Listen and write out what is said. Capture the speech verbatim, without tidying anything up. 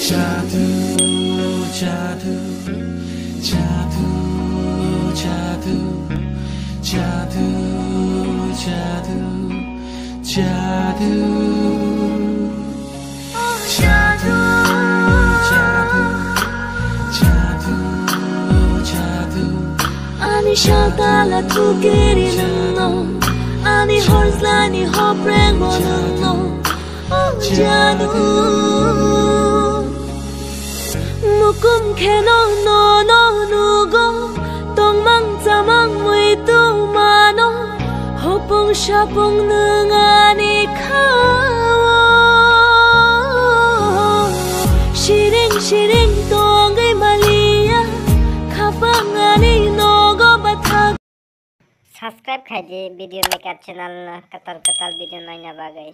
Jadu, jadu, jadu, jadu, jadu, jadu, jadu. Jadu, jadu, jadu, jadu, jadu. Ani shatala tukiri nangno, ani horsla ni hopreng mo nangno. Oh, jadu. Mukum kheno no no nugo, tongmang chamang mui tu mano, hopung shapung nung ani khao. Shiring shiring tongwi maliya, khapang ani nogo bathak. Subscribe khai di Video Maker channel no, kwtal kwtal video naina bagwi.